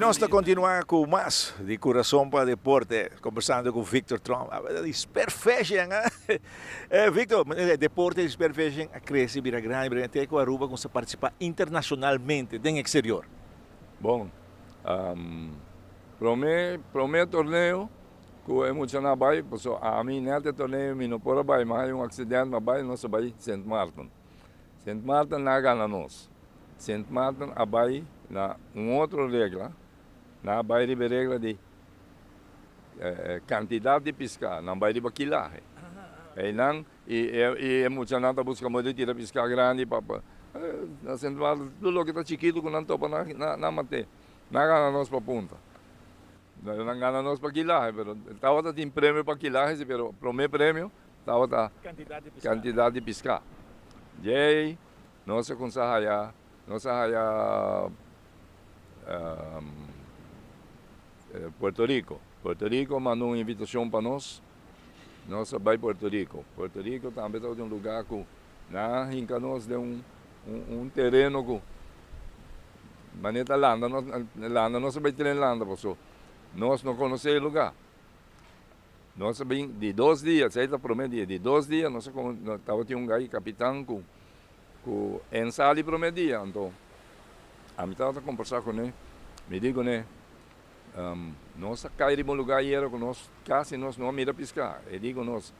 nos ta continua cu mas di Curason pa Deporte, conversando cu Victor Tromp. Di spearfishing, eh? Victor, deporte di spearfishing a crece, bira grandi, bira grandi, te cu Aruba cuminsa participa internacionalmente den exterior. Bon, prome, prome torneo cu e muchanan a bay, pasobra ami net e torneo mi no por a bay, mi a haya un accident, mi a bay, nos a bay Sint Maarten. Sint Maarten nan a gana nos. Sint Maarten a bai na un otro regla, nan a bai riba e regla di kantidat di piská, nan bai riba kilahe. Einan i e muchanan ta buska modo di tira piská grandi pa na Sint Maarten tur loke ta chikitu ku nan topa nan a mat'é. Nan a gana nos pa punta. Nan gana nos pa kilahe, pero tabata tin premio pa kilahe si, pero promé premio tabata kantidat di piská. Djei nos a kumsa haya, nos a haya Puerto Rico. Puerto Rico manda un invitashon pa nos, nos a bai Puerto Rico. Puerto Rico tambe tabata un lugá ku nan a hinka nos den un un tereno ku manera ta landa nos landa nos a bai tren landa paso nos no konosé e lugá. Nos a bin di dos dia, esei ta promé dia, di dos dia nos a tabatin un gai kapitan ku ku en sali promé dia, anto ami tabata kombersá kuné, mi di kuné, nos a kai riba un lugá ayera ku nos kasi nos no a mira piská, e di ku nos,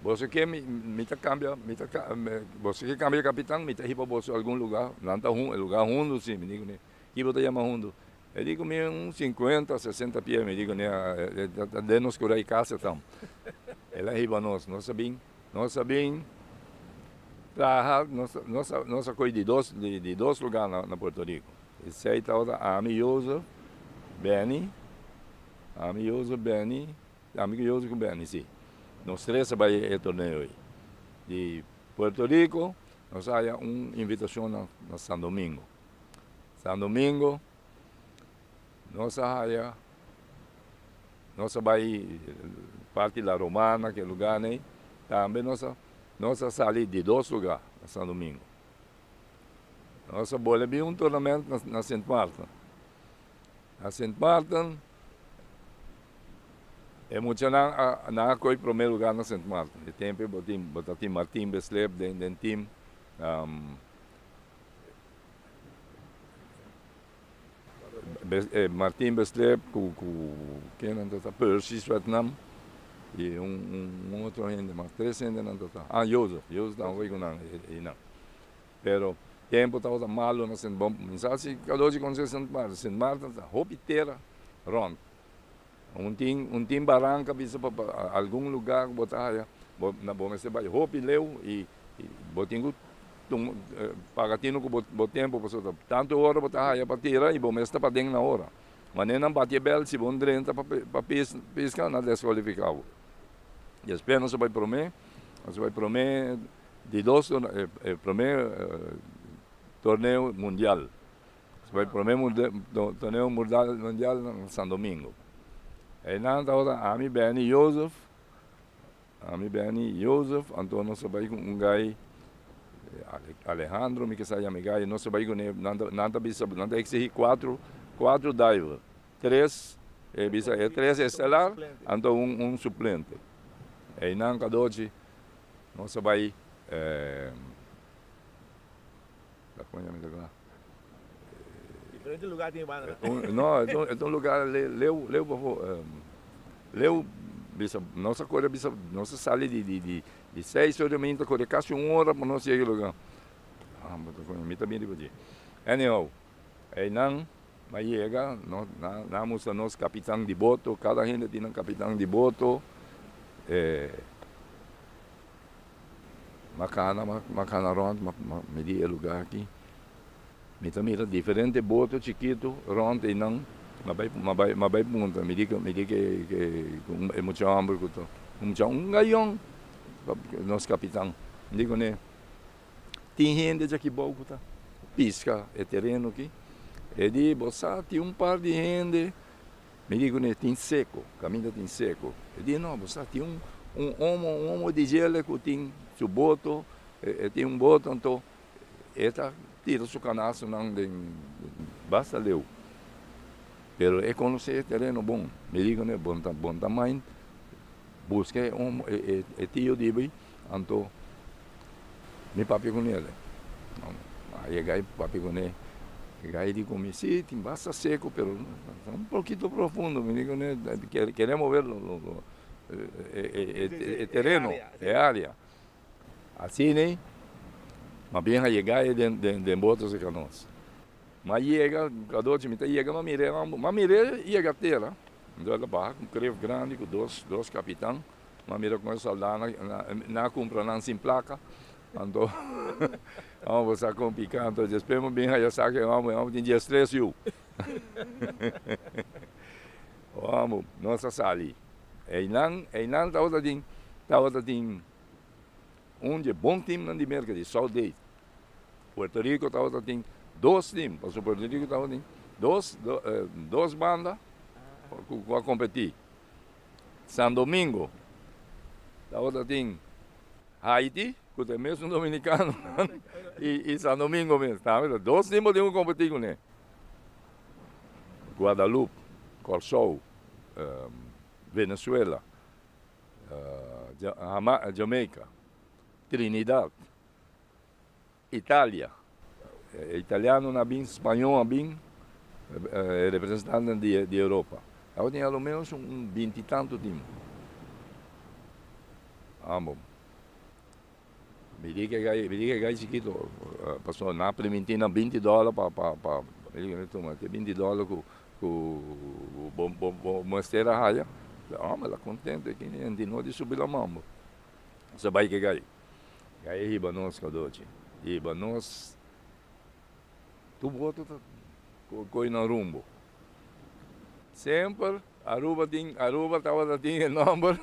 Boso ke mi mi ta kambia mi ta boso ke kambia kapitan mi ta hiba boso algun lugá, nan ta e lugá hundu si, mi di kuné, ki bo ta yama hundu? E di ku mi un sinkuenta, sesenta pia, mi di ku ne ta den nos kura i kasa tam. El a hiba nos, nos a bin, nos a bin traha, nos nos nos a kohe di dos di dos lugá na na Puerto Rico. Esei tabata ami, Joseph, Benny, ami, Joseph, Benny, ami ku Joseph ku Benny, si. Nos tres a bai e torneo ei. Di Puerto Rico nos a haya un invitashon na na San Domingo. San Domingo nos a haya, nos a bai parti La Romana, ke lugar nei, tambe nos a nos a sali di dos lugar na San Domingo. Nos a bole bin un tournament na na Sint Maarten. Na Sint Maarten e muchanan a nan a koy prome lugar na Sint Maarten. E tempo bo tin bo ta tin Martin Beslep den den team. Martin Beslep ku ku ken nan ta ta Percy Sweatnam i un un otro hende mas tres hende nan ta ta ah Joseph Joseph tambe ku nan ei nan pero tempo tabata malo na Sint Bon mi sa si Cadochi konosé Sint Maarten Sint Maarten ta hopi tera rònt un tin un tin baranka bisa pa algun lugar ku bo ta haya bo bo mester bai hopi leu i bo tin ku Paga tino ku bo tempu pasobra tantu ora bo ta haya pa tira i bo mes ta paden na ora. Manera nan bati e bèl si bo drenta pa piska nan deskualifiká bo. Despues nos a bai promé, nos a bai promé di dos e promé torneo mundial. Nos a bai promé torneo mundial na San Domingo. Einan tabata ami, Benny, Joseph. Ami Benny Joseph, anto nos a bai ku un gai Alejandro mi ke sa yama e gai, nos a bai kuné, nan ta nan ta bisa nan ta eksihí kuatro kuatro diver, tres e bisa e tres estelar anto un un suplente. Einan kadochi nos a bai ta kon yama e lugá? Diferente lugá tin e banda. No, e ta un lugá leu, leu pafó. Leu bisa, nos a kore bisa, nos a sali di di di di seis ora di mainta kore kasi un ora pa nos yega e lugá. Ah, bo ta koña, mi ta bin riba dje. Anyhow, einan a yega, nos nan a mustra nos kapitan di boto, kada hende tin nan kapitan di boto. Makana, makana rond, mi di e lugar aki. Mi ta mira diferente boto chikitu rond einan. Mi bai, mi bai, mi bai puntra, mi di ku, mi di ke, ke e mucha homber ku ta, un mucha, un gayon, nos kapitan. Mi di kuné, tin hende djaki bou ku ta piska e tereno aki? E di, bo sa tin un par di hende. Mi di kuné, tin seko, kaminda tin seko. E di, no, bo sa tin un un omo, un omo di djele ku tin su boto, e tin un boto, anto e ta tira su kanastonan den basta leu. Pero e konosé e tereno bon. Mi di kuné, Bon ta bon ta mind buska e om e e tio di bi, anto mi papia kuné. A yega e papia kuné, e gai di ku mi, si tin basta seku pero ta un pokito profundo. Mi di kuné, keremos ver lo lo e e tereno, e area. Asina mas bien a yega e den den boto cerca nos. M'a yega, adochi mi ta yega m'a mir'é, m'a mir'é yega tera. Enton el a baha ku un kref grandi ku dos dos kapitan. M'a mira kon e sòldánan nan a kumpra nan sin plaka. Anto hòmber sa kon piká. Anto despues m'a bin haya sa ku e hòmber, e hòmber tin diestres yu. Hòmber, nos a sali. Einan, einan tabata tin, tabata tin un di e bon timnan di Merka, di South Dade. Puerto Rico tabata tin dos team, pasobra Puerto Rico tabata tin dos, dos banda ku a kompetí. San Domingo tabata tin Haiti, ku ta e mesun dominikanonan, i San Domingo mes. Tambe dos team bo tin ku kompetí kuné. Guadalupe, Kòrsou, Venezuela, Jamaica, Trinidad. Italia. E italianonan a bin, spañó a bin, e representantenan di Europa. Tabatin a lo menos un binti tantu tim. Amo. Mi di ke gai, mi di ke gai chikito, pasobra nan a priminti nan binti dòler pa, pa, pa, mi di tuma ke binti dòler ku, ku bo, bo, bo mester a haya. Amo, el a kontento, e kende hende no di subi laman bo. Sa bai ke gai. Gai e hiba nos kadochi. Hiba nos tur boto ta koi nan rumbo. Semper Aruba tin Aruba tabata tin e nomber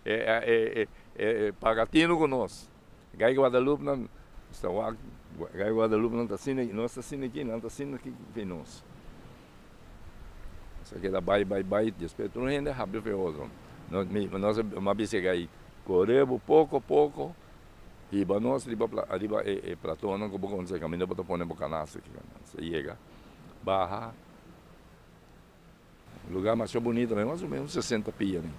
e e paga tino ku nos. Gai Guadalupe nan ta wak gai Guadalupe nan ta asina nos ta asina aki nan ta asina aki fi nos. Nos a keda bai bai bai despues tur hende a habri fi otro. Nos mi nos a bisa gai Kore bo poko poko hiba nos riba riba e platonan ku bo konse kaminda bo ta pone bo kanasta ki kanasta yega baha un lugar masha bunito mas o menos 60 pia ni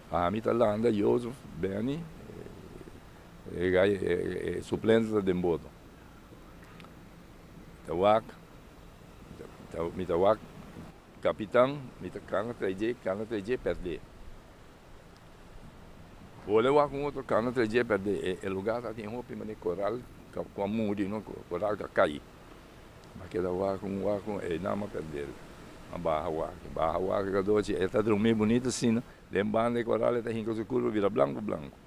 ami ta landa Joseph Benny e gai e suplente ta den boto ta wak mi ta wak kapitan mi ta kana trae dje kana trae dje perde. Bole wak un otro kano ta dje perde e lugar ta tin hopi mane koral ku a muri no koral ta kai a keda wak un wak un e nan a perde a baha wak baha wak e kadochi e ta drumi bunito asina den banda e koral e ta hinka su kurpa bira blanku blanku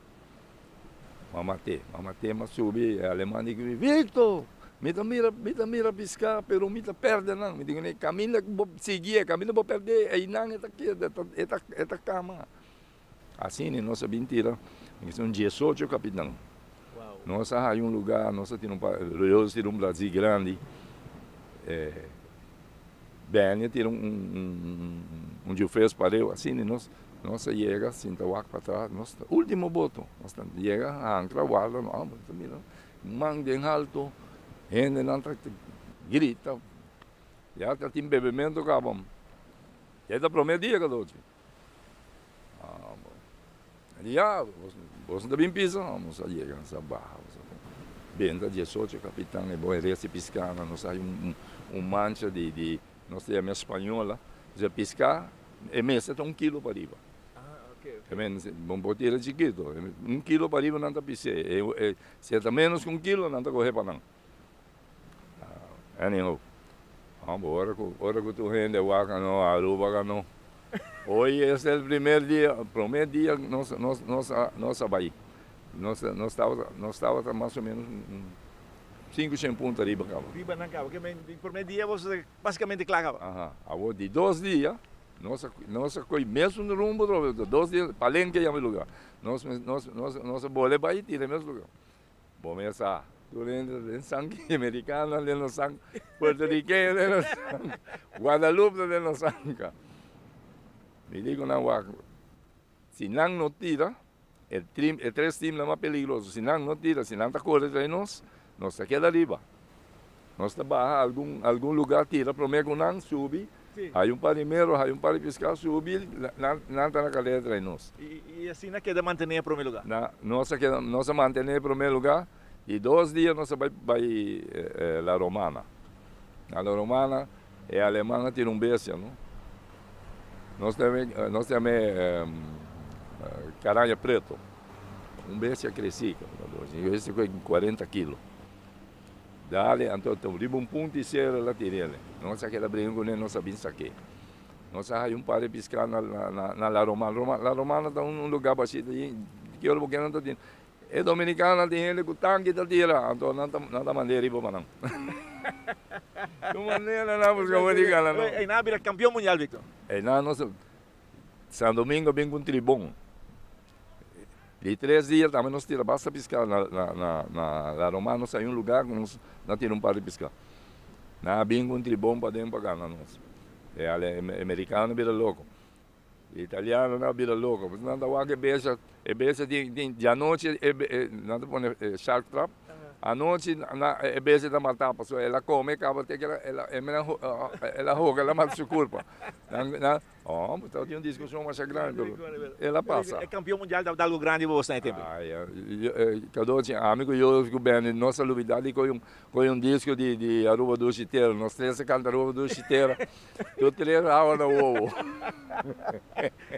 m'a mate m'a mate m'a subi e aleman di mi Victor mi ta mira mi ta mira piska pero mi ta perde nan mi di kune kaminda ku bo sigui e kaminda bo perde einan e ta keda e ta e ta kama. Asina nos a bin tira un diesocho kapitan. Nos a haya un lugá, nos a tira un par, Royos a tira un blazi grandi, Benny a tira un jufes pareu. Asina nos nos a yega sinta wak patras, nos ta ultimo boto, nos ta yega hankra warda, nos ta mira man den halto, hendenan ta grita, ya ta tin bebemento kaba. E ta prome dia kadochi. Ya, bos no ta bin pisa? Nos a yega, nos a baha, nos a benta diesocho kapitan e bon resti piskanan, nos a haña un mancha di, di, nos ta yama española, nos a piska, e mester ta un kilo pariba. Bon por tira chikito, un kilo pariba nan ta pis'é, si e ta menos ku un kilo nan ta kohe pa nan. Anyhow, ora cu ora cu tur hende wak no Aruba ganó. Hoy es el primer dia, prome dia nos nos nos a nos a bay. Nos nos tabata nos tabata mas o menos un cinco shen punto ariba caba. Riba nan caba, ke men di prome dia boso ta basicamente cla caba. Aha, awor di dos dia nos a nos a coy mesun rumbo otra vez, dos dia Palenque yama e lugar. Nos nos nos nos a bole bay tira e mes lugar. Bo mes sa, tur hende ta den sangue, americano den nos sangue, puertorriqueño den nos sangue, Guadalupe ta den nos sangue. Mi di ku nan wak, si nan no tira, e trim, e tres teamnan mas peligroso, si nan no tira, si nan ta kore trae nos, nos ta keda riba. Nos ta baha algun, algun lugar tira prome ku nan subi. Hay un par di mero, hay un par di piská subi, nan ta na kalera trae nos. I asina keda mantené e promé lugá? Na, nos a keda, nos a mantené e promé lugá i dos dia nos a bai bai La Romana. Na La Romana e aleman a tira un bestia, no. Nos ta nos ta yam'é karaña preto. Un bestia kresí, un bestia ku 40 kilo. Dale, anto ta riba un punta i sera el a tir'el. Nos a keda bringa kuné, nos a bin sak'é. Nos a haya un par di piská na na La Romana. La Romana ta un lugá bashita i ki ora bo ke nan ta tira. E dominikanonan tin hende ku tanki ta tira, anto nan ta nan ta mand'é riba pa nan. Su manera nan a buska for di gana no. Einan a bira kampion mundial, Victor. Einan nos San Domingo a bin ku un tribon. Di tres dia tambe nos tira basta piská na na na La Romana nos hay un lugar ku nos na tira un par di piská. Nan a bin ku un tribon paden pa gana nos. E ale e merikano bira loko. E italianonan a bira loko. Pasobra nan ta wak e bestia, e bestia tin tin dianochi e e nan ta pone e shark trap. Anochi nan e bestia ta matá pasobra el a kome kaba te ke el a el a hoga el a mata su kurpa. Nan nan Oh, bo tabata tin un diskushon masha grandi, pero el a pasa. E kampion mundial tabata algu grandi pa bos na e tempu. Ai, Cadochi, ami ku Jozef ku Benny, nos a lubida di kohe un, kohe un disko di, di Aruba Dushi Tera. Nos tres a kanta Aruba Dushi Tera. Tur tres awa na wowo.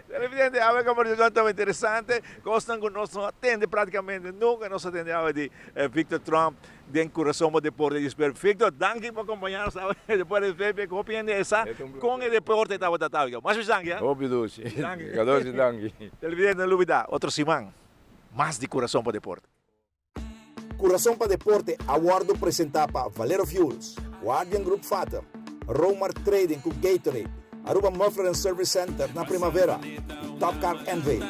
Televidente, awe kombersashon tabata interesante. Kosnan ku nos no a tende praktikamente nunka nos a tende awe di Victor Tromp. Den Curason bo deporte di Sper. Victor, danki pa acompaña nos awe despues di Pepe cu hopi hende e sa con e deporte tabata ta awe. Masha danki ha. Hopi dushi. Danki. Cadoshi danki. Televidente no lubida otro siman mas di Curason pa Deporte. Curason pa Deporte a wordo presenta pa Valero Fuels, Guardian Group Fatum, Romar Trading cu Gatorade, Aruba Muffler and Service Center na Primavera y Top Car NV.